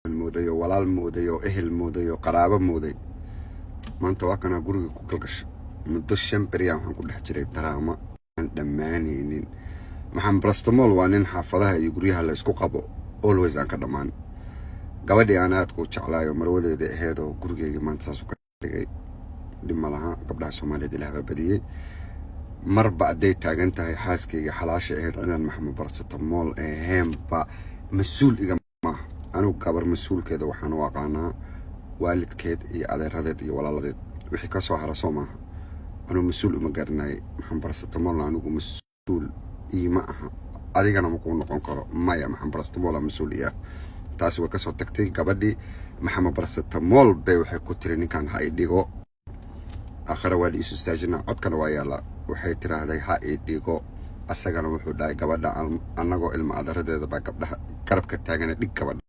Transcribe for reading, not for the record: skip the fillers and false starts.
Mooday oo walaal mooday oo ehel mooday oo qaraabo mooday, maanta waa kanaa guriga ku galgasha. Muddo 5 beriyaan waxaan ku dhex jiray drama aan dhammaanaynin. Maxamed Barastamol waa nin xaafadaha iyo guryaha la isku qabo always aan ka dhammaan. Gabadhii aan aadka u jeclaayo, marwadeeda aheyd, oo gurigeyga maanta saas u ka dhigay, dhib ma laha. Gabdhaha Soomaaliyeed Ilaah baa badiyey. Marba hadday taagan tahay xaaskayga xalaasha ahayd, cidaan Maxamed Barastamol aheenba mas-uul iga maaha. Anigu gabar mas-uulkeeda waxaan u aqaanaa waalidkeed iyo adeeradeed iyo walaaladeed. Wixii ka soo hara soo maaha, anugu mas-uul uma garanayay. Maxamed Barastamolna anigu mas-uul iima aha, adigana makuu noqon karo. Maya, Maxamed Barastamol mas-uul iya. Taasi way kasoo tagtay. Gabadhii Maxamed Barastamol bay waxay ku tiri, "Ninkan ha i dhigo, aakhira waa la iisu istaajinaa." Codkana waa yaallaa. Waxay tiraahday, "Ha i dhigo." Asagana wuxuu dhahay, "Gabadha annagoo ilma adeeradeeda baa gabdhaha garabka taagana, dhig gabadha."